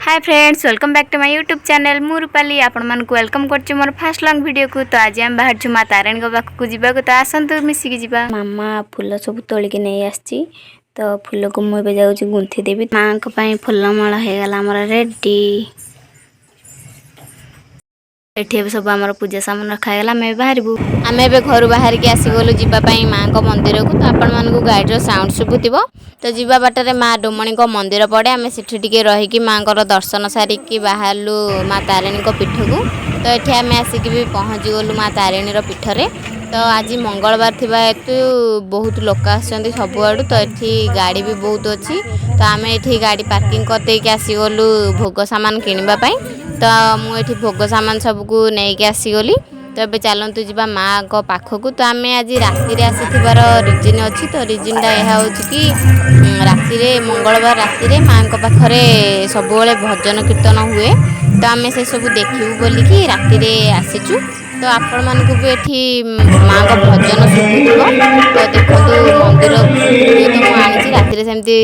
Hi friends, welcome back to my YouTube channel. ମୁଁ ରୂପାଲି, ଆପଣମାନଙ୍କୁ welcome କରୁଛି ମୋର ଫାଷ୍ଟ ଲଙ୍ଗ୍ ଭିଡ଼ିଓକୁ। ତ ଆଜି ଆମେ ବାହାରିଛୁ ମା ତାରିଣୀଙ୍କ ପାଖକୁ ଯିବାକୁ। ତ ଆସନ୍ତୁ, ମିଶିକି ଯିବା। ମାମା ଫୁଲ ସବୁ ତୋଳିକି ନେଇ ଆସିଛି, ତ ଫୁଲକୁ ମୁଁ ଏବେ ଯାଉଛି ଗୁନ୍ଥି ଦେବି। ମାଙ୍କ ପାଇଁ ଫୁଲମାଳ ହେଇଗଲା ଆମର ରେଡ଼ି। ଏଠି ଏବେ ସବୁ ଆମର ପୂଜା ସାମାନ ରଖା ହେଇଗଲା। ଆମେ ଏବେ ବାହାରିବୁ। ଆମେ ଏବେ ଘରୁ ବାହାରିକି ଆସିଗଲୁ ଯିବା ପାଇଁ ମାଆଙ୍କ ମନ୍ଦିରକୁ। ତ ଆପଣମାନଙ୍କୁ ଗାଡ଼ିର ସାଉଣ୍ଡ ଶୁଭୁଥିବ। ତ ଯିବା ବାଟରେ ମା ଡୋମଣିଙ୍କ ମନ୍ଦିର ପଡ଼େ। ଆମେ ସେଠି ଟିକେ ରହିକି ମାଆଙ୍କର ଦର୍ଶନ ସାରିକି ବାହାରିଲୁ ମା ତାରିଣୀଙ୍କ ପୀଠକୁ। ତ ଏଠି ଆମେ ଆସିକି ବି ପହଞ୍ଚିଗଲୁ ମା ତାରିଣୀର ପୀଠରେ। ତ ଆଜି ମଙ୍ଗଳବାର ଥିବା ହେତୁ ବହୁତ ଲୋକ ଆସିଛନ୍ତି ସବୁଆଡ଼ୁ। ତ ଏଠି ଗାଡ଼ି ବି ବହୁତ ଅଛି। ତ ଆମେ ଏଠି ଗାଡ଼ି ପାର୍କିଂ କରିଦେଇକି ଆସିଗଲୁ ଭୋଗ ସାମାନ କିଣିବା ପାଇଁ। ତ ମୁଁ ଏଠି ଭୋଗ ସାମାନ ସବୁକୁ ନେଇକି ଆସିଗଲି। ତ ଏବେ ଚାଲନ୍ତୁ ଯିବା ମାଆଙ୍କ ପାଖକୁ। ତ ଆମେ ଆଜି ରାତିରେ ଆସିଥିବାର ରିଜିନ୍ ଅଛି। ତ ରିଜିନ୍ଟା ଏହା ହେଉଛି କି ରାତିରେ, ମଙ୍ଗଳବାର ରାତିରେ ମାଆଙ୍କ ପାଖରେ ସବୁବେଳେ ଭଜନ କୀର୍ତ୍ତନ ହୁଏ। ତ ଆମେ ସେସବୁ ଦେଖିବୁ ବୋଲିକି ରାତିରେ ଆସିଛୁ। ତ ଆପଣମାନଙ୍କୁ ବି ଏଠି ମାଆଙ୍କ ଭଜନ ଶୁଭୁଥିବ। ତ ଦେଖନ୍ତୁ, ମନ୍ଦିର ଭିଡ଼ିଓ ତ ମୁଁ ଆଣିଛି, ରାତିରେ ସେମିତି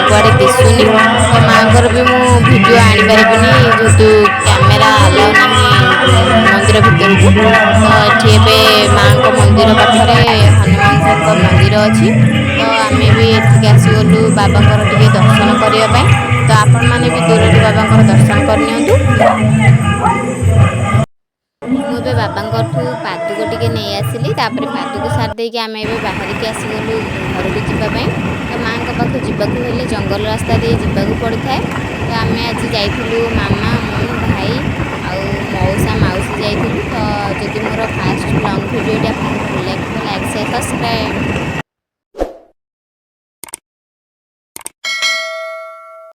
କୁଆଡ଼େ ଦିଶୁନି। ତ ମାଆଙ୍କର ବି ମୁଁ ଭିଡ଼ିଓ ଆଣିପାରିବିନି, ଯେହେତୁ କ୍ୟାମେରା ଆଲାଉ ନାହିଁ ମନ୍ଦିର ଭିତରକୁ। ତ ଏଠି ଏବେ ମାଆଙ୍କ ମନ୍ଦିର ପାଖରେ ହନୁମାନଜୀଙ୍କ ମନ୍ଦିର ଅଛି। ତ ଆମେ ବି ଏଠିକି ଆସିଗଲୁ ବାବାଙ୍କର ଟିକେ ଦର୍ଶନ କରିବା ପାଇଁ। ତ ଆପଣମାନେ ବି ଦୂରରୁ ବାବାଙ୍କର ଦର୍ଶନ କରିନିଅନ୍ତୁ। ମୁଁ ଏବେ ବାବାଙ୍କଠୁ ପାଦୁକ ଟିକେ ନେଇ ଆସିଲି। ତାପରେ ପାଦୁକ ସାରି ଦେଇକି ଆମେ ଏବେ ବାହାରିକି ଆସିଗଲୁ ଘରକୁ ଯିବା ପାଇଁ। ତ ମାଆଙ୍କ ପାଖକୁ ଯିବାକୁ ହେଲେ ଜଙ୍ଗଲ ରାସ୍ତା ଦେଇ ଯିବାକୁ ପଡ଼ିଥାଏ। ତ ଆମେ ଆଜି ଯାଇଥିଲୁ, ମାମା, ମୁଁ, ଭାଇ ଆଉ ମଉସା ମାଉସୀ ଯାଇଥିଲୁ। ତ ଯଦି ମୋର ଫାଷ୍ଟ ଲଙ୍ଗ୍ ଭିଡ଼ିଓଟି ଆପଣଙ୍କୁ ଭଲ ଲାଗିଥିବ, ଲାଇକ୍, ସେୟାର, ସବସ୍କ୍ରାଇବ୍।